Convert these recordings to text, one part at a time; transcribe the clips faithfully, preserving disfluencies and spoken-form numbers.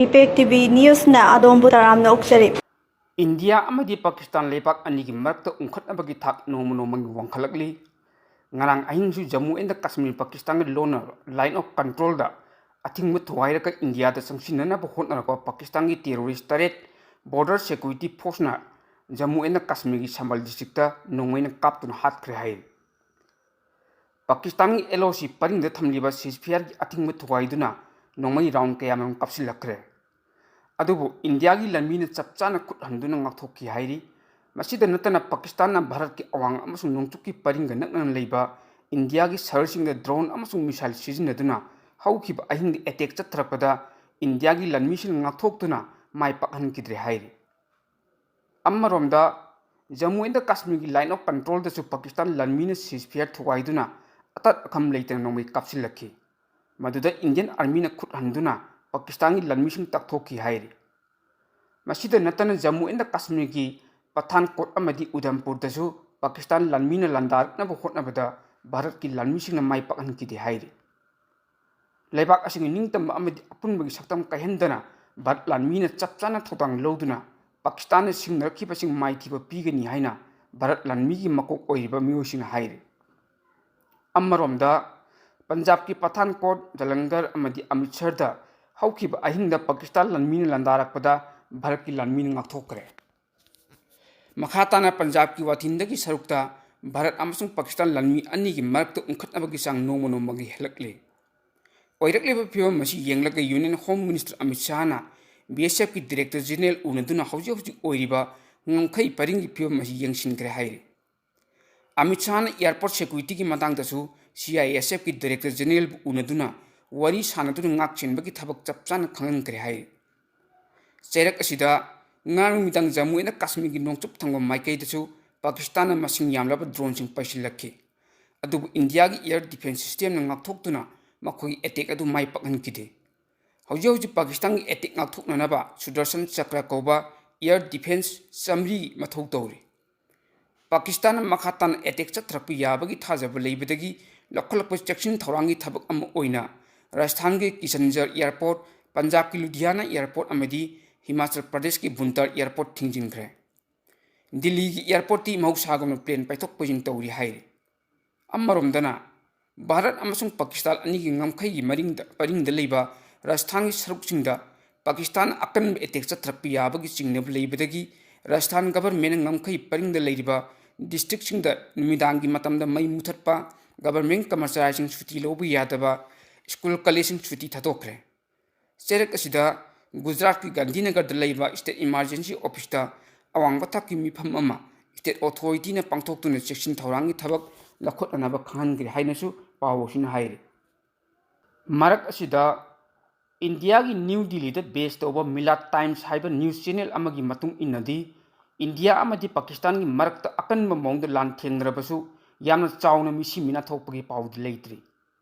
Impact T V ꯅ꯭ꯌꯨꯁꯅ ꯑꯗꯣꯝꯕꯨ ꯇꯔꯥꯝꯅ ꯑꯣꯛꯆꯔꯤ꯫ India ꯑꯃꯗꯤ ꯄꯥꯀꯤꯁꯇꯥꯟ ꯂꯩꯕꯥꯛ ꯑꯅꯤꯒꯤ ꯃꯔꯛꯇ ꯎꯪꯈꯠꯅꯕꯒꯤ ꯊꯥꯛ ꯅꯣꯡꯃ ꯅꯣꯡꯃꯒꯤ ꯋꯥꯡꯈꯠꯂꯛꯂꯤ꯫ ꯉꯔꯥꯡ ꯑꯍꯤꯡꯁꯨ ꯖꯝꯃꯨ ꯑꯦꯟ ꯀꯥꯁꯃꯤꯔ ꯄꯥꯀꯤꯁꯇꯥꯟꯒ ꯂꯣꯟꯅ line of controlꯗ ꯑꯊꯤꯡꯕ ꯊꯨꯒꯥꯏꯔꯒ ꯏꯟꯗꯤꯌꯥꯗ ꯆꯪꯁꯤꯟꯅꯅꯕ ꯍꯣꯠꯅꯔꯛꯄ ꯄꯥꯀꯤꯁꯇꯥꯟꯒꯤ terrorist ꯇꯔꯦꯠ Border Security Forceꯅ ꯖꯝꯃꯨ ꯑꯦꯟ ꯀꯥꯁꯃꯤꯔꯒꯤ ꯁꯝꯕꯜ districtꯇ ꯅꯣꯡꯃꯩꯅ ꯀꯥꯞꯇꯨꯅ ꯍꯥꯠꯈ꯭ꯔꯦ ꯍꯥꯏꯔꯤ꯫ ꯄꯥꯀꯤꯁꯇꯥꯟꯒꯤ LOC ꯄꯔꯤꯡꯗ ꯊꯝꯂꯤꯕ ceasefireꯒꯤ ꯑꯊꯤꯡꯕ ꯊꯨꯒꯥꯏꯗꯨꯅ ꯅꯣꯡꯃꯩ round ꯀꯌꯥꯃꯔꯨꯝ ꯀꯥꯞꯁꯤꯜꯂꯛꯈ꯭ꯔꯦ꯫ ꯑꯗꯨꯕꯨ ꯏꯟꯗꯤꯌꯥꯒꯤ ꯂꯥꯟꯃꯤꯅ ꯆꯞ ꯆꯥꯅ ꯈꯨꯠ ꯍꯟꯗꯨꯅ ꯉꯥꯛꯊꯣꯛꯈꯤ ꯍꯥꯏꯔꯤ꯫ ꯃꯁꯤꯗ ꯅꯠꯇꯅ ꯄꯥꯀꯤꯁꯇꯥꯟꯅ ꯚꯥꯔꯠꯀꯤ ꯑꯋꯥꯡ ꯑꯃꯁꯨꯡ ꯅꯣꯡꯆꯨꯞꯀꯤ ꯄꯔꯤꯡꯒ ꯅꯛꯅꯅ ꯂꯩꯕ ꯏꯟꯗꯤꯌꯥꯒꯤ ꯁꯍꯔꯁꯤꯡꯗ drone ꯑꯃꯁꯨꯡ missile ꯁꯤꯖꯤꯟꯅꯗꯨꯅ ꯍꯧꯈꯤꯕ ꯑꯍꯤꯡꯗ attack ꯆꯠꯊꯔꯛꯄꯗ ꯏꯟꯗꯤꯌꯥꯒꯤ ꯂꯥꯟꯃꯤꯁꯤꯡꯅ ꯉꯥꯛꯊꯣꯛꯇꯨꯅ ꯃꯥꯏ ꯄꯥꯛꯍꯟꯈꯤꯗ꯭ꯔꯦ ꯍꯥꯏꯔꯤ꯫ ꯑꯃꯔꯣꯝꯗ ꯖꯝꯃꯨ ꯑꯦꯟ ꯀꯥꯁꯃꯤꯔꯒꯤ line of controlꯗꯁꯨ ꯄꯥꯀꯤꯁꯇꯥꯟ ꯂꯥꯟꯃꯤꯅ ceasefire ꯊꯨꯒꯥꯏꯗꯨꯅ ꯑꯇꯠ ꯑꯈꯝ ꯂꯩꯇꯅ ꯅꯣꯡꯃꯩ ꯀꯥꯞꯁꯤꯜꯂꯛꯈꯤ꯫ ꯃꯗꯨꯗ ꯏꯟꯗꯤꯌꯟ ꯑꯥꯔꯃꯤꯅ ꯈꯨꯠ ꯍꯟꯗꯨꯅ ꯄꯥꯀꯤꯁꯇꯥꯟꯒꯤ ꯂꯥꯟꯃꯤꯁꯤꯡ ꯇꯛꯊꯣꯛꯈꯤ ꯍꯥꯏꯔꯤ꯫ ꯃꯁꯤꯗ ꯅꯠꯇꯅ ꯖꯝꯃꯨ ꯑꯦꯟ ꯀꯥꯁꯃꯤꯔꯒꯤ ꯄꯊꯥꯟꯀꯣꯠ ꯑꯃꯗꯤ ꯎꯙꯝꯄꯨꯔꯗꯁꯨ ꯄꯥꯀꯤꯁꯇꯥꯟ ꯂꯥꯟꯃꯤꯅ ꯂꯥꯟꯗꯥꯔꯛꯅꯕ ꯍꯣꯠꯅꯕꯗ ꯚꯥꯔꯠꯀꯤ ꯂꯥꯟꯃꯤꯁꯤꯡꯅ ꯃꯥꯏ ꯄꯥꯛꯍꯟꯈꯤꯗꯦ ꯍꯥꯏꯔꯤ꯫ ꯂꯩꯕꯥꯛ ꯑꯁꯤꯒꯤ ꯅꯤꯡꯇꯝꯕ ꯑꯃꯗꯤ ꯑꯄꯨꯟꯕꯒꯤ ꯁꯛꯇꯝ ꯀꯥꯏꯍꯟꯗꯅ ꯚꯥꯔꯠ ꯂꯥꯟꯃꯤꯅ ꯆꯞ ꯆꯥꯅ ꯊꯧꯗꯥꯡ ꯂꯧꯗꯨꯅ ꯄꯥꯀꯤꯁꯇꯥꯟꯅ ꯁꯤꯡꯅꯔꯛꯈꯤꯕꯁꯤꯡ ꯃꯥꯏꯊꯤꯕ ꯄꯤꯒꯅꯤ ꯍꯥꯏꯅ ꯚꯥꯔꯠ ꯂꯥꯟꯃꯤꯒꯤ ꯃꯀꯣꯛ ꯑꯣꯏꯔꯤꯕ ꯃꯤꯑꯣꯏꯁꯤꯡꯅ ꯍꯥꯏꯔꯤ꯫ ꯑꯃꯔꯣꯝꯗ ꯄꯟꯖꯥꯕꯀꯤ ꯄꯊꯥꯟꯀꯣꯠ, ꯖꯂꯟꯙꯔ ꯑꯃꯗꯤ ꯑꯃ꯭ꯔꯤꯠꯁꯔꯗ ꯍꯧꯈꯤꯕ ꯑꯍꯤꯡꯗ ꯄꯥꯀꯤꯁꯇꯥꯟ ꯂꯥꯟꯃꯤꯅ ꯂꯥꯟꯗꯥꯔꯛꯄꯗ ꯚꯥꯔꯠꯀꯤ ꯂꯥꯟꯃꯤꯅ ꯉꯥꯛꯊꯣꯛꯈ꯭ꯔꯦ꯫ ꯃꯈꯥ ꯇꯥꯅ ꯄꯟꯖꯥꯕꯀꯤ ꯋꯥꯊꯤꯟꯗꯒꯤ ꯁꯔꯨꯛꯇ ꯚꯥꯔꯠ ꯑꯃꯁꯨꯡ ꯄꯥꯀꯤꯁꯇꯥꯟ ꯂꯥꯟꯃꯤ ꯑꯅꯤꯒꯤ ꯃꯔꯛꯇ ꯎꯪꯈꯠꯅꯕꯒꯤ ꯆꯥꯡ ꯅꯣꯡꯃ ꯅꯣꯡꯃꯒꯤ ꯍꯦꯜꯂꯛꯂꯤ꯫ ꯑꯣꯏꯔꯛꯂꯤꯕ ꯐꯤꯕꯝ ꯑꯁꯤ ꯌꯦꯡꯂꯒ Union Home Minister Amit ꯁꯥꯍꯅ BSFꯀꯤ Director General ꯎꯅꯗꯨꯅ ꯍꯧꯖꯤꯛ ꯍꯧꯖꯤꯛ ꯑꯣꯏꯔꯤꯕ ꯉꯝꯈꯩ ꯄꯔꯤꯡꯒꯤ ꯐꯤꯕꯝ ꯑꯁꯤ ꯌꯦꯡꯁꯤꯟꯈ꯭ꯔꯦ ꯍꯥꯏꯔꯤ꯫ ꯑꯃꯤꯠ ꯁꯥꯍꯅ airport securityꯒꯤ ꯃꯇꯥꯡꯗꯁꯨ CISFꯀꯤ Director Generalꯕꯨ ꯎꯅꯗꯨꯅ ꯋꯥꯔꯤ ꯁꯥꯟꯅꯗꯨꯅ ꯉꯥꯛ ꯁꯦꯟꯕꯒꯤ ꯊꯕꯛ ꯆꯞ ꯆꯥꯅ ꯈꯪꯍꯟꯈ꯭ꯔꯦ ꯍꯥꯏꯔꯤ꯫ ꯆꯩꯔꯛ ꯑꯁꯤꯗ ꯉꯔꯥꯡ ꯅꯨꯃꯤꯗꯥꯡ ꯖꯝꯃꯨ ꯑꯦꯟ ꯀꯥꯁꯃꯤꯔꯒꯤ ꯅꯣꯡꯆꯨꯞ ꯊꯪꯕ ꯃꯥꯏꯀꯩꯗꯁꯨ ꯄꯥꯀꯤꯁꯇꯥꯟꯅ ꯃꯁꯤꯡ ꯌꯥꯝꯂꯕ droneꯁꯤꯡ ꯄꯩꯁꯤꯜꯂꯛꯈꯤ꯫ ꯑꯗꯨꯕꯨ ꯏꯟꯗꯤꯌꯥꯒꯤ air defence systemꯅ ꯉꯥꯛꯊꯣꯛꯇꯨꯅ ꯃꯈꯣꯏꯒꯤ attack ꯑꯗꯨ ꯃꯥꯏ ꯄꯥꯛꯍꯟꯈꯤꯗꯦ꯫ ꯍꯧꯖꯤꯛ ꯍꯧꯖꯤꯛ ꯄꯥꯀꯤꯁꯇꯥꯟꯒꯤ attack ꯉꯥꯛꯊꯣꯛꯅꯅꯕ ꯁꯨꯗꯔꯁꯟ ꯆꯀ꯭ꯔ ꯀꯧꯕ air defence ꯆꯥꯃꯔꯤ ꯃꯊꯧ ꯇꯧꯔꯤ꯫ ꯄꯥꯀꯤꯁꯇꯥꯟꯅ ꯃꯈꯥ ꯇꯥꯅ attack ꯆꯠꯊꯔꯛꯄ ꯌꯥꯕꯒꯤ ꯊꯥꯖꯕ ꯂꯩꯕꯗꯒꯤ ꯂꯧꯈꯠꯂꯛꯄ ꯆꯦꯛꯁꯤꯟ ꯊꯧꯔꯥꯡꯒꯤ ꯊꯕꯛ ꯑꯃ ꯑꯣꯏꯅ ꯔꯥꯖꯁꯊꯥꯟꯒꯤ ꯀꯤꯁꯟꯖꯔ airport, ꯄꯟꯖꯥꯕꯀꯤ ꯂꯨꯙꯤꯌꯥꯅꯥ ꯑꯦꯌꯔꯄꯣꯔꯠ ꯑꯃꯗꯤ ꯍꯤꯃꯥꯆꯜ ꯄ꯭ꯔꯗꯦꯁꯀꯤ ꯕꯨꯟꯇꯔ ꯑꯦꯌꯔꯄꯣꯔꯠ ꯊꯤꯡꯖꯤꯟꯈ꯭ꯔꯦ꯫ ꯗꯤꯜꯂꯤꯒꯤ ꯑꯦꯌꯔꯄꯣꯔꯠꯇꯤ ꯃꯍꯧꯁꯥꯒꯨꯝꯅ ꯄ꯭ꯂꯦꯟ ꯄꯥꯏꯊꯣꯛ ꯄꯥꯏꯁꯤꯟ ꯇꯧꯔꯤ ꯍꯥꯏꯔꯤ꯫ ꯑꯃꯔꯣꯝꯗꯅ, ꯚꯥꯔꯠ ꯑꯃꯁꯨꯡ ꯄꯥꯀꯤꯁꯇꯥꯟ ꯑꯅꯤꯒꯤ ꯉꯝꯈꯩꯒꯤ ꯃꯔꯤꯡꯗ, ꯄꯔꯤꯡꯗ ꯂꯩꯕ ꯔꯥꯖꯁꯊꯥꯟꯒꯤ ꯁꯔꯨꯛꯁꯤꯡꯗ ꯄꯥꯀꯤꯁꯇꯥꯟ ꯑꯀꯟꯕ ꯑꯦꯇꯦꯛ ꯆꯠꯊꯔꯛꯄ ꯌꯥꯕꯒꯤ ꯆꯤꯡꯅꯕ ꯂꯩꯕꯗꯒꯤ ꯔꯥꯖꯁꯊꯥꯟ ꯒꯚꯔꯟꯃꯦꯟꯅ ꯉꯝꯈꯩ ꯄꯔꯤꯡꯗ ꯂꯩꯔꯤꯕ ꯗꯤꯁꯇ꯭ꯔꯤꯛꯁꯤꯡꯗ ꯅꯨꯃꯤꯗꯥꯡꯒꯤ ꯃꯇꯝꯗ ꯃꯩ ꯃꯨꯊꯠꯄ, ꯒꯚꯔꯟꯃꯦꯟ ꯀꯔꯃꯆꯥꯔꯤꯁꯤꯡ ꯁꯨꯇꯤ ꯂꯧꯕ ꯌꯥꯗꯕ, ꯁ꯭ꯀꯨꯜ ꯀꯣꯂꯦꯖꯁꯤꯡ ꯁꯨꯇꯤ ꯊꯥꯗꯣꯛꯈ꯭ꯔꯦ꯫ ꯆꯩꯔꯛ ꯑꯁꯤꯗ ꯒꯨꯖꯔꯥꯠꯀꯤ ꯒꯥꯟꯙꯤꯅꯒꯔꯗ ꯂꯩꯕ ꯁ꯭ꯇꯦꯠ ꯏꯃꯥꯔꯖꯦꯟꯁꯤ ꯑꯣꯐꯤꯁꯇ ꯑꯋꯥꯡꯕ ꯊꯥꯛꯀꯤ ꯃꯤꯐꯝ ꯑꯃ ꯁ꯭ꯇꯦꯠ ꯑꯣꯊꯣꯔꯤꯇꯤꯅ ꯄꯥꯡꯊꯣꯛꯇꯨꯅ ꯆꯦꯛꯁꯤꯟ ꯊꯧꯔꯥꯡꯒꯤ ꯊꯕꯛ ꯂꯧꯈꯠꯅꯅꯕ ꯈꯪꯍꯟꯈ꯭ꯔꯦ ꯍꯥꯏꯅꯁꯨ ꯄꯥꯎ ꯑꯁꯤꯅ ꯍꯥꯏꯔꯤ꯫ ꯃꯔꯛ ꯑꯁꯤꯗ, ꯏꯟꯗꯤꯌꯥꯒꯤ ꯅ꯭ꯌꯨ ꯗꯤꯜꯂꯤꯗ ꯕꯦꯁ ꯇꯧꯕ ꯃꯤꯂꯥꯠ ꯇꯥꯏꯝꯁ ꯍꯥꯏꯕ ꯅ꯭ꯌꯨꯁ ꯆꯦꯅꯦꯜ ꯑꯃꯒꯤ ꯃꯇꯨꯡ ꯏꯟꯅꯗꯤ, ꯏꯟꯗꯤꯌꯥ ꯑꯃꯗꯤ ꯄꯥꯀꯤꯁꯇꯥꯟꯒꯤ ꯃꯔꯛꯇ ꯑꯀꯟꯕ ꯃꯑꯣꯡꯗ ꯂꯥꯟꯊꯦꯡꯅꯔꯕꯁꯨ, ꯌꯥꯝꯅ ꯆꯥꯎꯅ ꯃꯤꯁꯤ ꯃꯤꯅꯥ ꯊꯣꯛꯄꯒꯤ ꯄꯥꯎꯗꯤ ꯂꯩꯇ꯭ꯔꯤ꯫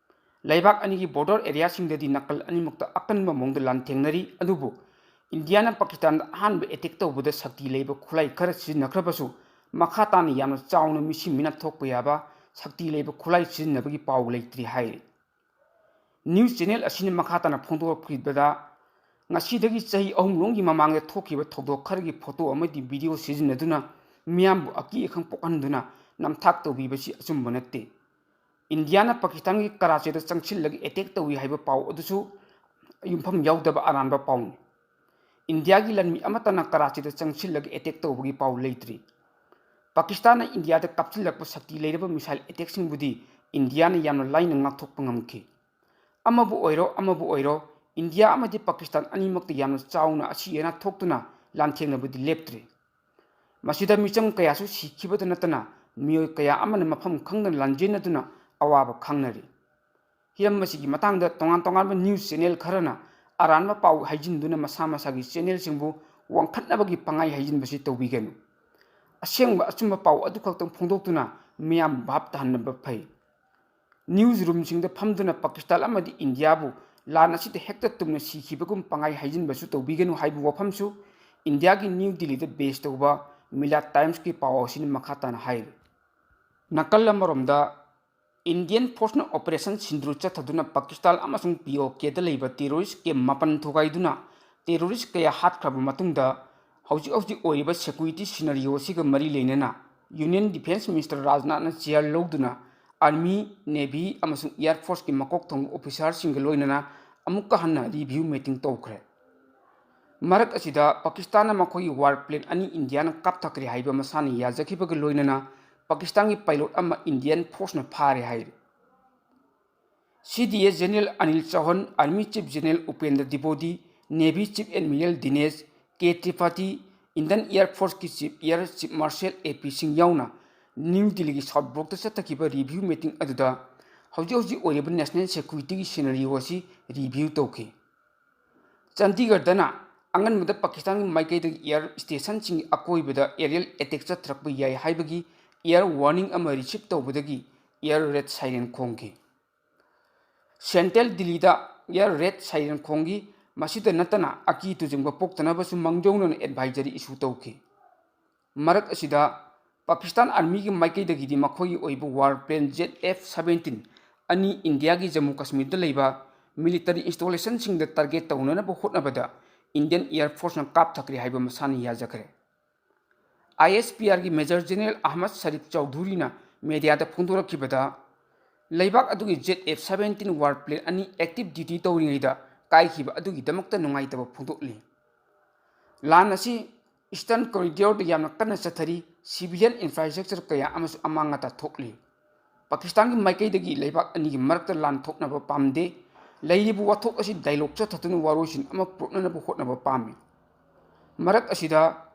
ꯂꯩꯕꯥꯛ ꯑꯅꯤꯒꯤ ꯕꯣꯔꯗꯔ ꯑꯦꯔꯤꯌꯥꯁꯤꯡꯗꯗꯤ ꯅꯥꯀꯜ ꯑꯅꯤꯃꯛꯇ ꯑꯀꯟꯕ ꯃꯑꯣꯡꯗ ꯂꯥꯟꯊꯦꯡꯅꯔꯤ, ꯑꯗꯨꯕꯨ ꯏꯟꯗꯤꯌꯥꯅ ꯄꯥꯀꯤꯁꯇꯥꯟꯗ ꯑꯍꯥꯟꯕ ꯑꯦꯇꯦꯛ ꯇꯧꯕꯗ ꯁꯛꯇꯤ ꯂꯩꯕ ꯈꯨꯠꯂꯥꯏ ꯈꯔ ꯁꯤꯖꯤꯟꯅꯈ꯭ꯔꯕꯁꯨ, ꯃꯈꯥ ꯇꯥꯅ ꯌꯥꯝꯅ ꯆꯥꯎꯅ ꯃꯤꯁꯤ ꯃꯤꯅꯥ ꯊꯣꯛꯄ ꯌꯥꯕ ꯁꯛꯇꯤ ꯂꯩꯕ ꯈꯨꯠꯂꯥꯏ ꯁꯤꯖꯤꯟꯅꯕꯒꯤ ꯄꯥꯎ ꯂꯩꯇ꯭ꯔꯤ ꯍꯥꯏꯔꯤ꯫ ꯅ꯭ꯌꯨꯁ ꯆꯦꯅꯦꯜ ꯑꯁꯤꯅ ꯃꯈꯥ ꯇꯥꯅ ꯐꯣꯡꯗꯣꯔꯛꯈꯤꯕꯗ, ꯉꯁꯤꯗꯒꯤ ꯆꯍꯤ ꯑꯍꯨꯝ ꯂꯣꯝꯒꯤ ꯃꯃꯥꯡꯗ ꯊꯣꯛꯈꯤꯕ ꯊꯧꯗꯣꯛ ꯈꯔꯒꯤ ꯐꯣꯇꯣ ꯑꯃꯗꯤ ꯚꯤꯗꯤꯑꯣ ꯁꯤꯖꯤꯟꯅꯗꯨꯅ ꯃꯤꯌꯥꯝꯕꯨ ꯑꯀꯤ ꯑꯈꯪ ꯄꯣꯛꯍꯟꯗꯨꯅ ꯅꯝꯊꯥꯛ ꯇꯧꯕꯤꯕꯁꯤ ꯑꯆꯨꯝꯕ ꯅꯠꯇꯦ꯫ ꯏꯟꯗꯤꯌꯥꯅ ꯄꯥꯀꯤꯁꯇꯥꯟꯒꯤ ꯀꯔꯥꯆꯤꯗ ꯆꯪꯁꯤꯜꯂꯒ ꯑꯦꯇꯦꯛ ꯇꯧꯏ ꯍꯥꯏꯕ ꯄꯥꯎ ꯑꯗꯨꯁꯨ ꯌꯨꯝꯐꯝ ꯌꯥꯎꯗꯕ ꯑꯔꯥꯟꯕ ꯄꯥꯎꯅꯤ꯫ ꯏꯟꯗꯤꯌꯥꯒꯤ ꯂꯥꯟꯃꯤ ꯑꯃꯠꯇꯅ ꯀꯔꯥꯆꯤꯗ ꯆꯪꯁꯤꯜꯂꯒ ꯑꯦꯇꯦꯛ ꯇꯧꯕꯒꯤ ꯄꯥꯎ ꯂꯩꯇ꯭ꯔꯤ꯫ ꯄꯥꯀꯤꯁꯇꯥꯟꯅ ꯏꯟꯗꯤꯌꯥꯗ ꯀꯥꯞꯁꯤꯜꯂꯛꯄ ꯁꯛꯇꯤ ꯂꯩꯔꯕ ꯃꯤꯁꯥꯏꯜ ꯑꯦꯇꯦꯛꯁꯤꯡꯕꯨꯗꯤ ꯏꯟꯗꯤꯌꯥꯅ ꯌꯥꯝꯅ ꯂꯥꯏꯅ ꯉꯥꯛꯊꯣꯛꯄ ꯉꯝꯈꯤ꯫ ꯑꯃꯕꯨ ꯑꯣꯏꯔꯣ, ꯑꯃꯕꯨ ꯑꯣꯏꯔꯣ, ꯏꯟꯗꯤꯌꯥ ꯑꯃꯗꯤ ꯄꯥꯀꯤꯁꯇꯥꯟ ꯑꯅꯤꯃꯛꯇ ꯌꯥꯝꯅ ꯆꯥꯎꯅ ꯑꯁꯤ ꯑꯅꯥ ꯊꯣꯛꯇꯨꯅ ꯂꯥꯟꯊꯦꯡꯅꯕꯗꯤ ꯂꯦꯞꯇ꯭ꯔꯤ꯫ ꯃꯁꯤꯗ ꯃꯤꯆꯝ ꯀꯌꯥꯁꯨ ꯁꯤꯈꯤꯕꯇ ꯅꯠꯇꯅ, ꯃꯤꯑꯣꯏ ꯀꯌꯥ ꯑꯃꯅ ꯃꯐꯝ ꯈꯪꯗꯅ ꯂꯥꯟꯖꯦꯟꯅꯗꯨꯅ ꯑꯋꯥꯕ ꯈꯥꯡꯅꯔꯤ꯫ ꯍꯤꯔꯝ ꯑꯁꯤꯒꯤ ꯃꯇꯥꯡꯗ ꯇꯣꯉꯥꯟ ꯇꯣꯉꯥꯟꯕ ꯅ꯭ꯌꯨꯁ ꯆꯦꯅꯦꯜ ꯈꯔꯅ ꯑꯔꯥꯟꯕ ꯄꯥꯎ ꯍꯩꯖꯤꯟꯗꯨꯅ ꯃꯁꯥ ꯃꯁꯥꯒꯤ ꯆꯦꯅꯦꯜꯁꯤꯡꯕꯨ ꯋꯥꯡꯈꯠꯅꯕꯒꯤ ꯄꯪꯍꯥꯏ ꯍꯩꯖꯤꯟꯕꯁꯤ ꯇꯧꯕꯤꯒꯅꯨ꯫ ꯑꯁꯦꯡꯕ ꯑꯆꯨꯝꯕ ꯄꯥꯎ ꯑꯗꯨꯈꯛꯇꯪ ꯐꯣꯡꯗꯣꯛꯇꯨꯅ ꯃꯤꯌꯥꯝ ꯚꯥꯞ ꯇꯥꯍꯟꯅꯕ ꯐꯩ꯫ ꯅ꯭ꯌꯨꯁ ꯔꯨꯝꯁꯤꯡꯗ ꯐꯝꯗꯨꯅ ꯄꯥꯀꯤꯁꯇꯥꯟ ꯑꯃꯗꯤ ꯏꯟꯗꯤꯌꯥꯕꯨ ꯂꯥꯟ ꯑꯁꯤꯗ ꯍꯦꯛꯇ ꯇꯨꯝꯅ ꯁꯤꯈꯤꯕꯒꯨꯝ ꯄꯪꯍꯥꯏ ꯍꯩꯖꯤꯟꯕꯁꯨ ꯇꯧꯕꯤꯒꯅꯨ ꯍꯥꯏꯕ ꯋꯥꯐꯝꯁꯨ ꯏꯟꯗꯤꯌꯥꯒꯤ ꯅ꯭ꯌꯨ ꯗꯤꯜꯂꯤꯗ ꯕꯦꯁ ꯇꯧꯕ ꯃꯤꯂꯥꯠ ꯇꯥꯏꯝꯁꯀꯤ ꯄꯥꯎ ꯑꯁꯤꯅ ꯃꯈꯥ ꯇꯥꯅ ꯍꯥꯏꯔꯤ꯫ ꯅꯥꯀꯜ ꯑꯃꯔꯣꯝꯗ, Indian Force ꯅ Operation Sindoor ꯆꯠꯊꯗꯨꯅ ꯄꯥꯀꯤꯁꯇꯥꯟ ꯑꯃꯁꯨꯡ P O K ꯗ ꯂꯩꯕ terrorist camp ꯃꯥꯄꯟ ꯊꯨꯒꯥꯏꯗꯨꯅ terrorist ꯀꯌꯥ ꯍꯥꯠꯈ꯭ꯔꯕ ꯃꯇꯨꯡꯗ, ꯍꯧꯖꯤꯛ ꯍꯧꯖꯤꯛ ꯑꯣꯏꯔꯤꯕ security scenario ꯑꯁꯤꯒ ꯃꯔꯤ ꯂꯩꯅꯅ Union Defence Minister ꯔꯥꯖꯅꯥꯊꯅ chair ꯂꯧꯗꯨꯅ Army, Navy ꯑꯃꯁꯨꯡ Air Force ꯀꯤ ꯃꯀꯣꯛ ꯊꯣꯡꯕ officer ꯁꯤꯡꯒ ꯂꯣꯏꯅꯅ ꯑꯃꯨꯛꯀ ꯍꯟꯅ review meeting ꯇꯧꯈ꯭ꯔꯦ꯫ ꯃꯔꯛ ꯑꯁꯤꯗ ꯄꯥꯀꯤꯁꯇꯥꯟꯅ ꯃꯈꯣꯏꯒꯤ war plane ꯑꯅꯤ ꯏꯟꯗꯤꯌꯥꯅ ꯀꯥꯞꯊꯈ꯭ꯔꯦ ꯍꯥꯏꯕ ꯃꯁꯥꯅ ꯌꯥꯖꯈꯤꯕꯒ ꯂꯣꯏꯅꯅ ꯄꯥꯀꯤꯁꯇꯥꯟꯒꯤ pilot ꯑꯃ Indian Force ꯅ ꯐꯥꯔꯦ ꯍꯥꯏꯔꯤ꯫ C D S General Anil Chauhan, Army Chief General Upendra Dwivedi, Navy Chief Admiral Dinesh K Tripathi, Indian Air Force ꯀꯤ Chief Air Chief Marshal A P Singh ꯌꯥꯎꯅ ꯅ꯭ꯌꯨ ꯗꯤꯜꯂꯤꯒꯤ South Block ꯇ ꯆꯠꯊꯈꯤꯕ review meeting ꯑꯗꯨꯗ ꯍꯧꯖꯤꯛ ꯍꯧꯖꯤꯛ ꯑꯣꯏꯔꯤꯕ national security ꯒꯤ scenario ꯑꯁꯤ review ꯇꯧꯈꯤ꯫ ꯆꯟꯗꯤꯒꯔꯗꯅ ꯑꯉꯟꯕꯗ ꯄꯥꯀꯤꯁꯇꯥꯟꯒꯤ ꯃꯥꯏꯀꯩꯗꯒꯤ air station ꯁꯤꯡꯒꯤ ꯑꯀꯣꯏꯕꯗ aerial attack ꯆꯠꯊꯔꯛꯄ ꯌꯥꯏ ꯍꯥꯏꯕꯒꯤ air warning ꯑꯃ receive ꯇꯧꯕꯗꯒꯤ air raid siren ꯈꯣꯡꯈꯤ꯫ Central ꯗꯤꯜꯂꯤꯗ air raid siren ꯈꯣꯡꯈꯤ꯫ ꯃꯁꯤꯗ ꯅꯠꯇꯅ ꯑꯀꯤ ꯇꯨꯖꯨꯡꯕ ꯄꯣꯛꯇꯅꯕꯁꯨ ꯃꯥꯡꯖꯧꯅꯅ advisory issue ꯇꯧꯈꯤ꯫ ꯃꯔꯛ ꯑꯁꯤꯗ ꯄꯥꯀꯤꯁꯇꯥꯟ Army ꯒꯤ ꯃꯥꯏꯀꯩꯗꯒꯤꯗꯤ ꯃꯈꯣꯏꯒꯤ ꯑꯣꯏꯕ war plane Jet F seventeen ꯑꯅꯤ ꯏꯟꯗꯤꯌꯥꯒꯤ ꯖꯝꯃꯨ ꯀꯥꯁꯃꯤꯔꯗ ꯂꯩꯕ military installation ꯁꯤꯡꯗ target ꯇꯧꯅꯅꯕ ꯍꯣꯠꯅꯕꯗ Indian Air Force ꯅ ꯀꯥꯞꯊꯈ꯭ꯔꯦ ꯍꯥꯏꯕ ꯃꯁꯥꯅ ꯌꯥꯖꯈ꯭ꯔꯦ꯫ I S P R ꯒꯤ Major General Ahmad Sharif ꯆꯧꯙꯨꯔꯤꯅ media ꯗ ꯐꯣꯡꯗꯣꯔꯛꯈꯤꯕꯗ, ꯂꯩꯕꯥꯛ ꯑꯗꯨꯒꯤ Jet F seventeen war plane ꯑꯅꯤ active duty ꯇꯧꯔꯤꯉꯩꯗ ꯀꯥꯏꯈꯤꯕ ꯑꯗꯨꯒꯤꯗꯃꯛꯇ ꯅꯨꯡꯉꯥꯏꯇꯕ ꯐꯣꯡꯗꯣꯛꯂꯤ꯫ ꯂꯥꯟ ꯑꯁꯤ Eastern Corridor ꯗ ꯌꯥꯝꯅ ꯀꯟꯅ ꯆꯠꯊꯔꯤ꯫ Civilian infrastructure ꯀꯌꯥ ꯑꯃꯁꯨ ꯑꯃꯥꯡ ꯑꯇꯥ ꯊꯣꯛꯂꯤ꯫ ꯄꯥꯀꯤꯁꯇꯥꯟꯒꯤ ꯃꯥꯏꯀꯩꯗꯒꯤ ꯂꯩꯕꯥꯛ ꯑꯅꯤꯒꯤ ꯃꯔꯛꯇ ꯂꯥꯟ ꯊꯣꯛꯅꯕ ꯄꯥꯝꯗꯦ꯫ ꯂꯩꯔꯤꯕ ꯋꯥꯊꯣꯛ ꯑꯁꯤ dialogue ꯆꯠꯊꯗꯨꯅ ꯋꯥꯔꯣꯏꯁꯤꯟ ꯑꯃ ꯄꯨꯔꯛꯅꯅꯕ ꯍꯣꯠꯅꯕ ꯄꯥꯝꯃꯤ꯫ ꯃꯔꯛ ꯑꯁꯤꯗ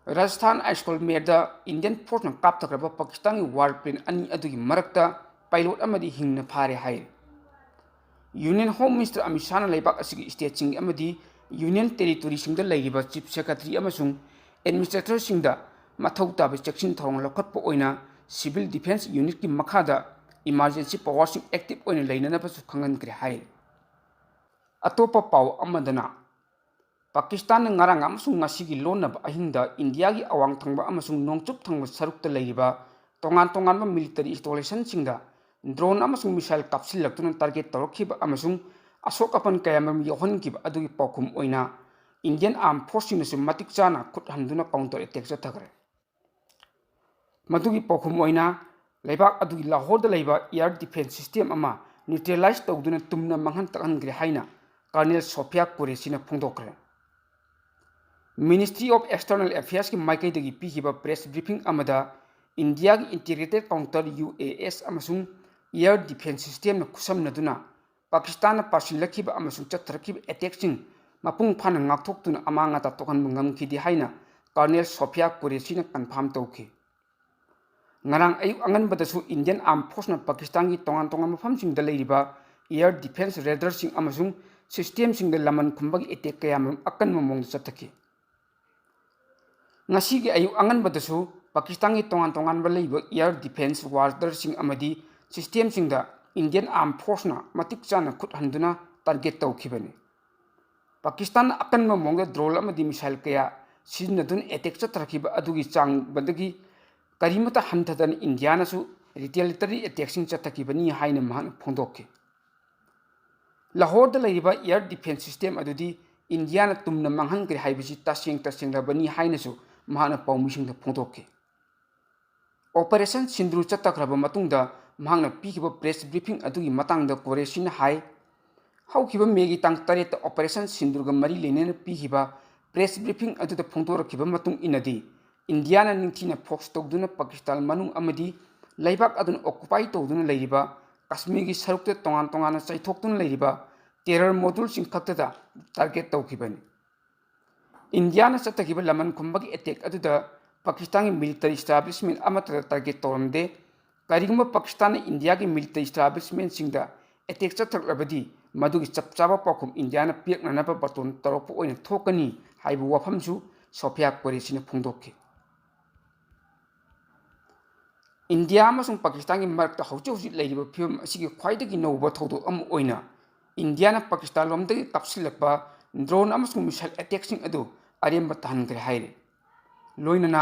ꯔꯥꯖꯁꯊꯥꯟ ꯑꯥꯏꯖꯣꯜ ꯃꯦꯔꯗ Indian Force ꯅ ꯀꯥꯞꯊꯈ꯭ꯔꯕ ꯄꯥꯀꯤꯁꯇꯥꯟꯒꯤ war plane ꯑꯅꯤ ꯑꯗꯨꯒꯤ ꯃꯔꯛꯇ pilot ꯑꯃꯗꯤ ꯍꯤꯡꯅ ꯐꯥꯔꯦ ꯍꯥꯏꯔꯤ꯫ Union Home Minister ꯑꯃꯤꯠ ꯁꯥꯍꯅ ꯂꯩꯕꯥꯛ ꯑꯁꯤꯒꯤ state ꯁꯤꯡ ꯑꯃꯗꯤ Union Territory ꯁꯤꯡꯗ ꯂꯩꯔꯤꯕ Chief Secretary ꯑꯃꯁꯨꯡ Administrator ꯁꯤꯡꯗ ꯃꯊꯧ ꯇꯥꯕ ꯆꯦꯛꯁꯤꯟ ꯊꯧꯔꯥꯡ ꯂꯧꯈꯠꯄ ꯑꯣꯏꯅ Civil Defence Unit ꯀꯤ ꯃꯈꯥꯗ emergency power ꯁꯤꯡ active ꯑꯣꯏꯅ ꯂꯩꯅꯅꯕꯁꯨ ꯈꯪꯍꯟꯈ꯭ꯔꯦ ꯍꯥꯏꯔꯤ꯫ ꯑꯇꯣꯞꯄ ꯄꯥꯎ ꯑꯃꯗꯅ, ꯄꯥꯀꯤꯁꯇꯥꯟꯅ ꯉꯔꯥꯡ ꯑꯃꯁꯨꯡ ꯉꯁꯤꯒꯤ ꯂꯣꯟꯅꯕ ꯑꯍꯤꯡꯗ ꯏꯟꯗꯤꯌꯥꯒꯤ ꯑꯋꯥꯡ ꯊꯪꯕ ꯑꯃꯁꯨꯡ ꯅꯣꯡꯆꯨꯞ ꯊꯪꯕ ꯁꯔꯨꯛꯇ ꯂꯩꯔꯤꯕ ꯇꯣꯉꯥꯟ ꯇꯣꯉꯥꯟꯕ military installation ꯁꯤꯡꯗ drone ꯑꯃꯁꯨꯡ missile ꯀꯥꯞꯁꯤꯜꯂꯛꯇꯨꯅ target ꯇꯧꯔꯛꯈꯤꯕ ꯑꯃꯁꯨꯡ ꯑꯁꯣꯛ ꯑꯄꯟ ꯀꯌꯥꯃꯔꯨꯝ ꯌꯥꯎꯍꯟꯈꯤꯕ ꯑꯗꯨꯒꯤ ꯄꯥꯎꯈꯨꯝ ꯑꯣꯏꯅ Indian Armed Forceꯁꯤꯡꯅꯁꯨ ꯃꯇꯤꯛ ꯆꯥꯅ ꯈꯨꯠ ꯍꯟꯗꯨꯅ counter attack ꯆꯠꯊꯈ꯭ꯔꯦ꯫ ꯃꯗꯨꯒꯤ ꯄꯥꯎꯈꯨꯝ ꯑꯣꯏꯅ ꯂꯩꯕꯥꯛ ꯑꯗꯨꯒꯤ ꯂꯥꯍꯣꯔꯗ ꯂꯩꯕ air defence system ꯑꯃ neutralize ꯇꯧꯗꯨꯅ ꯇꯨꯝꯅ ꯃꯥꯡꯍꯟ ꯇꯥꯛꯍꯟꯈ꯭ꯔꯦ ꯍꯥꯏꯅ Colonel Sophia Qureshi ꯅ ꯐꯣꯡꯗꯣꯛꯈ꯭ꯔꯦ꯫ Ministry of External Affairs ꯀꯤ ꯃꯥꯏꯀꯩꯗꯒꯤ ꯄꯤꯈꯤꯕ press briefing ꯑꯃꯗ ꯏꯟꯗꯤꯌꯥꯒꯤ integrated counter UAS ꯑꯃꯁꯨꯡ air defence system ꯅ ꯈꯨꯠꯁꯝꯅꯗꯨꯅ ꯄꯥꯀꯤꯁꯇꯥꯟꯅ ꯄꯥꯁꯤꯜꯂꯛꯈꯤꯕ ꯑꯃꯁꯨꯡ ꯆꯠꯊꯔꯛꯈꯤꯕ attack ꯁꯤꯡ ꯃꯄꯨꯡ ꯐꯥꯅ ꯉꯥꯛꯊꯣꯛꯇꯨꯅ ꯑꯃꯥꯡ ꯑꯇꯥ ꯊꯣꯛꯍꯟꯕ ꯉꯝꯈꯤꯗꯦ ꯍꯥꯏꯅ Colonel Sophia Qureshi ꯅ confirm ꯇꯧꯈꯤ꯫ ꯉꯔꯥꯡ ꯑꯌꯨꯛ ꯑꯉꯟꯕꯗꯁꯨ Indian Armed Force ꯅ ꯄꯥꯀꯤꯁꯇꯥꯟꯒꯤ ꯇꯣꯉꯥꯟ ꯇꯣꯉꯥꯟꯕ ꯃꯐꯝꯁꯤꯡꯗ ꯂꯩꯔꯤꯕ air defence radar ꯁꯤꯡ ꯑꯃꯁꯨꯡ system ꯁꯤꯡꯗ ꯂꯃꯟ ꯈꯨꯝꯕꯒꯤ attack ꯀꯌꯥꯃꯔꯨꯝ ꯑꯀꯟꯕ ꯃꯑꯣꯡꯗ ꯆꯠꯊꯈꯤ꯫ ꯉꯁꯤꯒꯤ ꯑꯌꯨꯛ ꯑꯉꯟꯕꯗꯁꯨ ꯄꯥꯀꯤꯁꯇꯥꯟꯒꯤ ꯇꯣꯉꯥꯟ ꯇꯣꯉꯥꯟꯕ ꯂꯩꯕ air defence radar ꯁꯤꯡ ꯑꯃꯗꯤ system ꯁꯤꯡꯗ Indian Armed Force ꯅ ꯃꯇꯤꯛ ꯆꯥꯅ ꯈꯨꯠ ꯍꯟꯗꯨꯅ target ꯇꯧꯈꯤꯕꯅꯤ꯫ ꯄꯥꯀꯤꯁꯇꯥꯟꯅ ꯑꯀꯟꯕ ꯃꯑꯣꯡꯗ drone ꯑꯃꯗꯤ missile ꯀꯌꯥ ꯁꯤꯖꯤꯟꯅꯗꯨꯅ attack ꯆꯠꯊꯔꯛꯈꯤꯕ ꯑꯗꯨꯒꯤ ꯆꯥꯡꯕꯗꯒꯤ ꯀꯔꯤꯃꯠꯇ ꯍꯟꯊꯗꯅ ꯏꯟꯗꯤꯌꯥꯅꯁꯨ retaliatory attack ꯁꯤꯡ ꯆꯠꯊꯈꯤꯕꯅꯤ ꯍꯥꯏꯅ ꯃꯍꯥꯛꯅ ꯐꯣꯡꯗꯣꯛꯈꯤ꯫ ꯂꯥꯍꯣꯔꯗ ꯂꯩꯔꯤꯕ air defence system ꯑꯗꯨꯗꯤ ꯏꯟꯗꯤꯌꯥꯅ ꯇꯨꯝꯅ ꯃꯥꯡꯍꯟꯈ꯭ꯔꯦ ꯍꯥꯏꯕꯁꯤ ꯇꯁꯦꯡ ꯇꯁꯦꯡꯂꯕꯅꯤ ꯍꯥꯏꯅꯁꯨ ꯃꯍꯥꯛꯅ ꯄꯥꯎꯃꯤꯁꯤꯡꯗ ꯐꯣꯡꯗꯣꯛꯈꯤ꯫ Operation Sindoor ꯆꯠꯊꯈ꯭ꯔꯕ ꯃꯇꯨꯡꯗ ꯃꯍꯥꯛꯅ ꯄꯤꯈꯤꯕ press briefing ꯑꯗꯨꯒꯤ ꯃꯇꯥꯡꯗ ꯀꯣꯔꯦꯁꯤꯅ ꯍꯥꯏ, ꯍꯧꯈꯤꯕ ꯃꯦꯒꯤ ꯇꯥꯡ ꯇꯔꯦꯠꯇ Operation Sindoor ꯒ ꯃꯔꯤ ꯂꯩꯅꯅ ꯄꯤꯈꯤꯕ press briefing ꯑꯗꯨꯗ ꯐꯣꯡꯗꯣꯔꯛꯈꯤꯕ ꯃꯇꯨꯡ ꯏꯟꯅꯗꯤ, ꯏꯟꯗꯤꯌꯥꯅ ꯅꯤꯡꯊꯤꯅ ꯐꯣꯀꯁ ꯇꯧꯗꯨꯅ ꯄꯥꯀꯤꯁꯇꯥꯟ ꯃꯅꯨꯡ ꯑꯃꯗꯤ ꯂꯩꯕꯥꯛ ꯑꯗꯨꯅ occupy ꯇꯧꯗꯨꯅ ꯂꯩꯔꯤꯕ ꯀꯥꯁꯃꯤꯔꯒꯤ ꯁꯔꯨꯛꯇ ꯇꯣꯉꯥꯟ ꯇꯣꯉꯥꯟꯅ ꯆꯥꯏꯊꯣꯛꯇꯨꯅ ꯂꯩꯔꯤꯕ terror module ꯁꯤꯡ ꯈꯛꯇꯗ target ꯇꯧꯈꯤꯕꯅꯤ꯫ ꯏꯟꯗꯤꯌꯥꯅ ꯆꯠꯊꯈꯤꯕ ꯂꯃꯟ ꯈꯨꯝꯕꯒꯤ attack ꯑꯗꯨꯗ ꯄꯥꯀꯤꯁꯇꯥꯟꯒꯤ military establishment ꯑꯃꯠꯇꯗ target ꯇꯧꯔꯝꯗꯦ꯫ ꯀꯔꯤꯒꯨꯝꯕ ꯄꯥꯀꯤꯁꯇꯥꯟꯅ ꯏꯟꯗꯤꯌꯥꯒꯤ military establishment ꯁꯤꯡꯗ attack ꯆꯠꯊꯔꯛꯂꯕꯗꯤ, ꯃꯗꯨꯒꯤ ꯆꯞ ꯆꯥꯕ ꯄꯥꯎꯈꯨꯝ ꯏꯟꯗꯤꯌꯥꯅ ꯄꯤꯔꯛꯅꯅꯕ ꯕꯥꯔꯇꯣꯟ ꯇꯧꯔꯛꯄ ꯑꯣꯏꯅ ꯊꯣꯛꯀꯅꯤ ꯍꯥꯏꯕ ꯋꯥꯐꯝꯁꯨ ꯁꯣꯐꯤꯌꯥ ꯀꯨꯔꯦꯁꯤꯅ ꯐꯣꯡꯗꯣꯛꯈꯤ꯫ ꯏꯟꯗꯤꯌꯥ ꯑꯃꯁꯨꯡ ꯄꯥꯀꯤꯁꯇꯥꯟꯒꯤ ꯃꯔꯛꯇ ꯍꯧꯖꯤꯛ ꯍꯧꯖꯤꯛ ꯂꯩꯔꯤꯕ ꯐꯤꯕꯝ ꯑꯁꯤꯒꯤ ꯈ꯭ꯋꯥꯏꯗꯒꯤ ꯅꯧꯕ ꯊꯧꯗꯣꯛ ꯑꯃ ꯑꯣꯏꯅ ꯏꯟꯗꯤꯌꯥꯅ ꯄꯥꯀꯤꯁꯇꯥꯟ ꯂꯣꯝꯗꯒꯤ ꯀꯥꯞꯁꯤꯜꯂꯛꯄ drone ꯑꯃꯁꯨꯡ missile attack ꯁꯤꯡ ꯑꯗꯨ ꯑꯔꯦꯝꯕ ꯇꯥꯍꯟꯈ꯭ꯔꯦ ꯍꯥꯏꯔꯤ꯫ ꯂꯣꯏꯅꯅ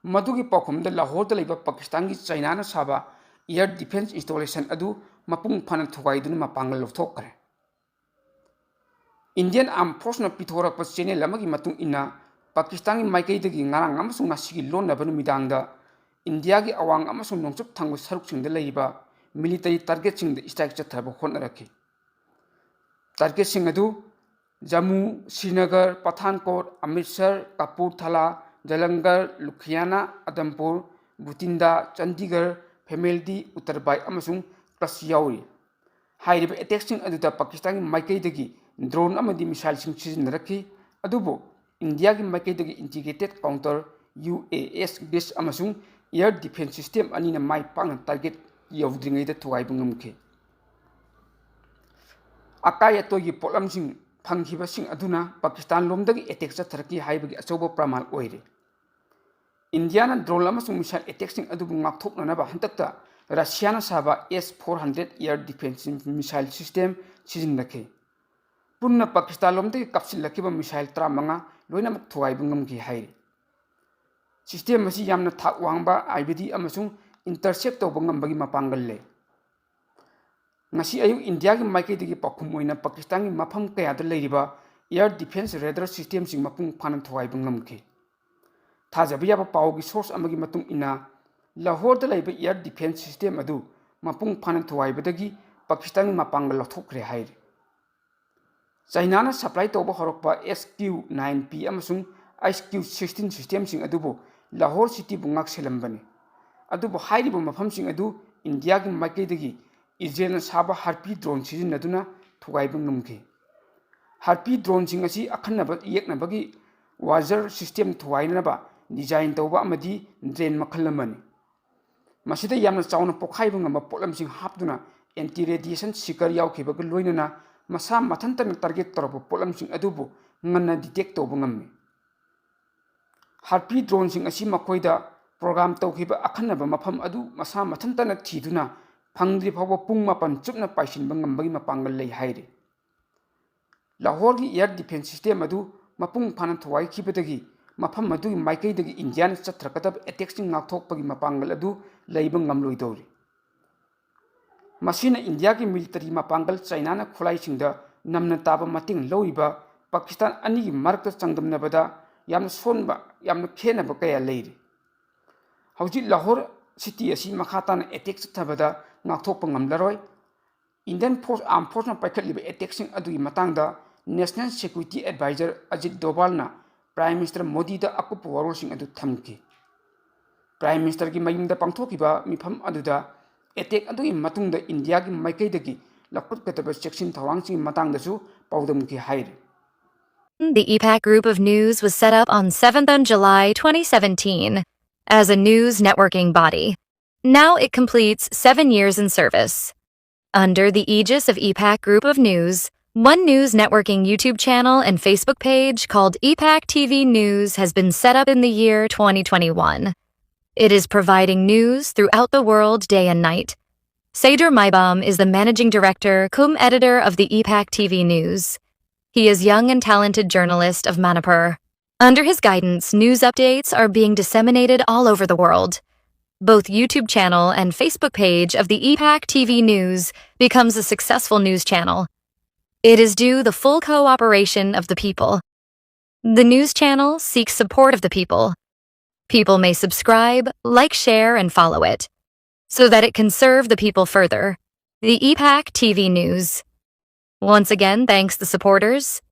ꯃꯗꯨꯒꯤ ꯄꯥꯎꯈꯨꯝꯗ ꯂꯥꯍꯣꯔꯗ ꯂꯩꯕ ꯄꯥꯀꯤꯁꯇꯥꯟꯒꯤ ꯆꯥꯏꯅꯥꯅ ꯁꯥꯕ air defense installation ꯑꯗꯨ ꯃꯄꯨꯡ ꯐꯥꯅ ꯊꯨꯒꯥꯏꯗꯨꯅ ꯃꯄꯥꯡꯒꯜ ꯂꯧꯊꯣꯛꯈ꯭ꯔꯦ꯫ Indian Armed Forceꯅ ꯄꯤꯊꯣꯔꯛꯄ ꯆꯦꯅꯦꯜ ꯑꯃꯒꯤ ꯃꯇꯨꯡ ꯏꯟꯅ, ꯄꯥꯀꯤꯁꯇꯥꯟꯒꯤ ꯃꯥꯏꯀꯩꯗꯒꯤ ꯉꯔꯥꯡ ꯑꯃꯁꯨꯡ ꯉꯁꯤꯒꯤ ꯂꯣꯟꯅꯕ ꯅꯨꯃꯤꯗꯥꯡꯗ ꯏꯟꯗꯤꯌꯥꯒꯤ ꯑꯋꯥꯡ ꯑꯃꯁꯨꯡ ꯅꯣꯡꯆꯨꯞ ꯊꯪꯕ ꯁꯔꯨꯛꯁꯤꯡꯗ ꯂꯩꯔꯤꯕ military targetꯁꯤꯡꯗ strike ꯆꯠꯊꯕ ꯍꯣꯠꯅꯔꯛꯈꯤ꯫ Targetꯁꯤꯡ ꯑꯗꯨ ꯖꯝꯃꯨ, ꯁ꯭ꯔꯤꯅꯒꯔ, ꯄꯊꯥꯟꯀꯣꯠ, ꯑꯃ꯭ꯔꯤꯠꯁꯔ, ꯀꯄꯨꯔꯊꯂꯥ, ꯖꯂꯪꯒꯔ, ꯂꯨꯙꯤꯌꯥꯅꯥ, ꯑꯗꯝꯄꯨꯔ, ꯕꯨꯇꯤꯟꯗꯥ, ꯆꯟꯗꯤꯒꯔ, ꯐꯦꯃꯦꯜꯗꯤ, ꯎꯠꯇꯔꯕꯥꯏ ꯑꯃꯁꯨꯡ ꯀꯆ ꯌꯥꯎꯔꯤ꯫ ꯍꯥꯏꯔꯤꯕ attacksiꯡ ꯑꯗꯨꯗ ꯄꯥꯀꯤꯁꯇꯥꯟꯒꯤ ꯃꯥꯏꯀꯩꯗꯒꯤ drone ꯑꯃꯗꯤ missileꯁꯤꯡ ꯁꯤꯖꯤꯟꯅꯔꯛꯈꯤ, ꯑꯗꯨꯕꯨ ꯏꯟꯗꯤꯌꯥꯒꯤ ꯃꯥꯏꯀꯩꯗꯒꯤ integrated counter UAS based ꯑꯃꯁꯨꯡ air defense system ꯑꯅꯤꯅ ꯃꯥꯏ ꯄꯥꯛꯅ target ꯌꯧꯗ꯭ꯔꯤꯉꯩꯗ ꯊꯨꯒꯥꯏꯕ ꯉꯝꯈꯤ꯫ ꯑꯀꯥꯏ ꯑꯇꯣꯏꯒꯤ ꯄꯣꯠꯂꯝꯁꯤꯡ ꯐꯪꯈꯤꯕꯁꯤꯡ ꯑꯗꯨꯅ ꯄꯥꯀꯤꯁꯇꯥꯟ ꯂꯣꯝꯗꯒꯤ attack ꯆꯠꯊꯔꯛꯈꯤ ꯍꯥꯏꯕꯒꯤ ꯑꯆꯧꯕ ꯄ꯭ꯔꯃꯥꯟ ꯑꯣꯏꯔꯤ꯫ ꯏꯟꯗꯤꯌꯥꯅ drone ꯑꯃꯁꯨꯡ missile attackꯁꯤꯡ ꯑꯗꯨꯕꯨ ꯉꯥꯛꯊꯣꯛꯅꯅꯕ ꯍꯟꯗꯛꯇ ꯔꯁꯤꯌꯥꯅ ꯁꯥꯕ S four hundred air defense missile system ꯁꯤꯖꯤꯟꯅꯈꯤ꯫ ꯄꯨꯟꯅ ꯄꯥꯀꯤꯁꯇꯥꯟ ꯂꯣꯝꯗꯒꯤ ꯀꯥꯞꯁꯤꯜꯂꯛꯈꯤꯕ missile ꯇꯔꯥꯃꯉꯥ ꯂꯣꯏꯅꯃꯛ ꯊꯨꯒꯥꯏꯕ ꯉꯝꯈꯤ ꯍꯥꯏꯔꯤ꯫ System ꯑꯁꯤ ꯌꯥꯝꯅ ꯊꯥꯛ ꯋꯥꯡꯕ IED ꯑꯃꯁꯨꯡ intercept ꯇꯧꯕ ꯉꯝꯕꯒꯤ ꯃꯄꯥꯡꯒꯜ ꯂꯩ꯫ ꯉꯁꯤ ꯑꯌꯨꯛ ꯏꯟꯗꯤꯌꯥꯒꯤ ꯃꯥꯏꯀꯩꯗꯒꯤ ꯄꯥꯎꯈꯨꯝ ꯑꯣꯏꯅ ꯄꯥꯀꯤꯁꯇꯥꯟꯒꯤ ꯃꯐꯝ ꯀꯌꯥꯗ ꯂꯩꯔꯤꯕ air defense radar systemꯁꯤꯡ ꯃꯄꯨꯡ ꯐꯥꯅ ꯊꯨꯒꯥꯏꯕ ꯉꯝꯈꯤ꯫ ꯊꯥꯖꯕ ꯌꯥꯕ ꯄꯥꯎꯒꯤ source ꯑꯃꯒꯤ ꯃꯇꯨꯡ ꯏꯟꯅ, ꯂꯥꯍꯣꯔꯗ ꯂꯩꯕ air defense system ꯑꯗꯨ ꯃꯄꯨꯡ ꯐꯥꯅ ꯊꯨꯒꯥꯏꯕꯗꯒꯤ ꯄꯥꯀꯤꯁꯇꯥꯟꯒꯤ ꯃꯄꯥꯡꯒꯜ ꯂꯧꯊꯣꯛꯈ꯭ꯔꯦ ꯍꯥꯏꯔꯤ꯫ ꯆꯥꯏꯅꯥꯅ supply ꯇꯧꯕ ꯍꯧꯔꯛꯄ SQ nine P ꯑꯃꯁꯨꯡ SQ sixteen systemꯁꯤꯡ ꯑꯗꯨꯕꯨ ꯂꯥꯍꯣꯔ cityꯕꯨ ꯉꯥꯛꯁꯦꯜꯂꯝꯕꯅꯤ꯫ ꯑꯗꯨꯕꯨ ꯍꯥꯏꯔꯤꯕ ꯃꯐꯝꯁꯤꯡ ꯑꯗꯨ ꯏꯟꯗꯤꯌꯥꯒꯤ ꯃꯥꯏꯀꯩꯗꯒꯤ ꯏꯖꯔꯦꯜꯅ ꯁꯥꯕ Harpy drone ꯁꯤꯖꯤꯟꯅꯗꯨꯅ ꯊꯨꯒꯥꯏꯕ ꯉꯝꯈꯤ꯫ Harpy droneꯁꯤꯡ ꯑꯁꯤ ꯑꯈꯟꯅꯕ ꯌꯦꯛꯅꯕꯒꯤ water system ꯊꯨꯒꯥꯏꯅꯅꯕ design ꯇꯧꯕ ꯑꯃꯗꯤ drone ꯃꯈꯜ ꯑꯃꯅꯤ꯫ ꯃꯁꯤꯗ ꯌꯥꯝꯅ ꯆꯥꯎꯅ ꯄꯣꯈꯥꯏꯕ ꯉꯝꯕ ꯄꯣꯠꯂꯝꯁꯤꯡ ꯍꯥꯞꯇꯨꯅ anti radiation seeker ꯌꯥꯎꯈꯤꯕꯒ ꯂꯣꯏꯅꯅ ꯃꯁꯥ ꯃꯊꯟꯇꯅ target ꯇꯧꯔꯛꯄ ꯄꯣꯠꯂꯝꯁꯤꯡ ꯑꯗꯨꯕꯨ ꯉꯟꯅ detect ꯇꯧꯕ ꯉꯝꯃꯤ꯫ Harpy droneꯁꯤꯡ ꯑꯁꯤ ꯃꯈꯣꯏꯗ program ꯇꯧꯈꯤꯕ ꯑꯈꯟꯅꯕ ꯃꯐꯝ ꯑꯗꯨ ꯃꯁꯥ ꯃꯊꯟꯇꯅ ꯊꯤꯗꯨꯅ ꯐꯪꯗ꯭ꯔꯤ ꯐꯥꯎꯕ ꯄꯨꯡ ꯃꯥꯄꯟ ꯆꯨꯞꯅ ꯄꯥꯏꯁꯤꯟꯕ ꯉꯝꯕꯒꯤ ꯃꯄꯥꯡꯒꯜ ꯂꯩ ꯍꯥꯏꯔꯤ꯫ ꯂꯥꯍꯣꯔꯒꯤ air defense system ꯑꯗꯨ ꯃꯄꯨꯡ ꯐꯥꯅ ꯊꯨꯒꯥꯏꯈꯤꯕꯗꯒꯤ ꯃꯐꯝ ꯑꯗꯨꯒꯤ ꯃꯥꯏꯀꯩꯗꯒꯤ ꯏꯟꯗꯤꯌꯥꯅ ꯆꯠꯊꯔꯛꯀꯗꯕ attackꯁꯤꯡ ꯉꯥꯛꯊꯣꯛꯄꯒꯤ ꯃꯄꯥꯡꯒꯜ ꯑꯗꯨ ꯂꯩꯕ ꯉꯝꯂꯣꯏꯗꯧꯔꯤ꯫ ꯃꯁꯤꯅ ꯏꯟꯗꯤꯌꯥꯒꯤ ꯃꯤꯂꯤꯇꯔꯤ ꯃꯄꯥꯡꯒꯜ ꯆꯥꯏꯅꯥꯅ ꯈꯨꯠꯂꯥꯏꯁꯤꯡꯗ ꯅꯝꯅ ꯇꯥꯕ ꯃꯇꯦꯡ ꯂꯧꯔꯤꯕ ꯄꯥꯀꯤꯁꯇꯥꯟ ꯑꯅꯤꯒꯤ ꯃꯔꯛꯇ ꯆꯥꯡꯗꯝꯅꯕꯗ ꯌꯥꯝꯅ ꯁꯣꯟꯕ, ꯌꯥꯝꯅ ꯈꯦꯠꯅꯕ ꯀꯌꯥ ꯂꯩꯔꯤ꯫ ꯍꯧꯖꯤꯛ ꯂꯥꯍꯣꯔ ꯁꯤꯇꯤ ꯑꯁꯤ ꯃꯈꯥ ꯇꯥꯅ ꯑꯦꯇꯦꯛ ꯆꯠꯊꯕꯗ ꯉꯥꯛꯊꯣꯛꯄ ꯉꯝꯂꯔꯣꯏ꯫ ꯏꯟꯗꯤꯌꯟ ꯐꯣꯔꯁ, ꯑꯥꯔꯝ ꯐꯣꯔꯁꯅ ꯄꯥꯏꯈꯠꯂꯤꯕ ꯑꯦꯇꯦꯛꯁꯤꯡ ꯑꯗꯨꯒꯤ ꯃꯇꯥꯡꯗ ꯅꯦꯁꯅꯦꯜ ꯁꯦꯀ꯭ꯌꯨꯔꯤꯇꯤ ꯑꯦꯗꯚꯥꯏꯖꯔ ꯑꯖꯤꯠ ꯗꯣꯚꯥꯜꯅ ꯄ꯭ꯔꯥꯏꯝ ꯃꯤꯅꯤꯁꯇꯔ ꯃꯣꯗꯤꯗ ꯑꯀꯨꯞꯄ ꯋꯥꯔꯣꯜꯁꯤꯡ ꯑꯗꯨ ꯊꯝꯈꯤ꯫ ꯄ꯭ꯔꯥꯏꯝ ꯃꯤꯅꯤꯁꯇꯔꯒꯤ ꯃꯌꯨꯝꯗ ꯄꯥꯡꯊꯣꯛꯈꯤꯕ ꯃꯤꯐꯝ ꯑꯗꯨꯗ ꯑꯦꯇꯦꯛ ꯑꯗꯨꯒꯤ ꯃꯇꯨꯡꯗ ꯏꯟꯗꯤꯌꯥꯒꯤ ꯃꯥꯏꯀꯩꯗꯒꯤ ꯂꯧꯈꯠꯀꯗꯕ ꯆꯦꯛꯁꯤꯟ ꯊꯧꯔꯥꯡꯁꯤꯡꯒꯤ ꯃꯇꯥꯡꯗꯁꯨ ꯄꯥꯎꯗꯝꯈꯤ ꯍꯥꯏꯔꯤ꯫ The EPAC Group of News was set up on seventh of July twenty seventeen as a news networking body. Now it completes seven years in service. Under the aegis of EPAC Group of News, One News Networking YouTube channel and Facebook page called EPAC T V News has been set up in the year twenty twenty-one. It is providing news throughout the world day and night. Saidur Maibam is the managing director cum editor of the EPAC T V News. He is young and talented journalist of Manipur. Under his guidance, news updates are being disseminated all over the world. Both YouTube channel and Facebook page of the EPAC T V News becomes a successful news channel. It is due the full cooperation of the people. The news channel seeks support of the people. People may subscribe, like, share, and follow it so that it can serve the people further. The EPAC T V News once again thanks the supporters,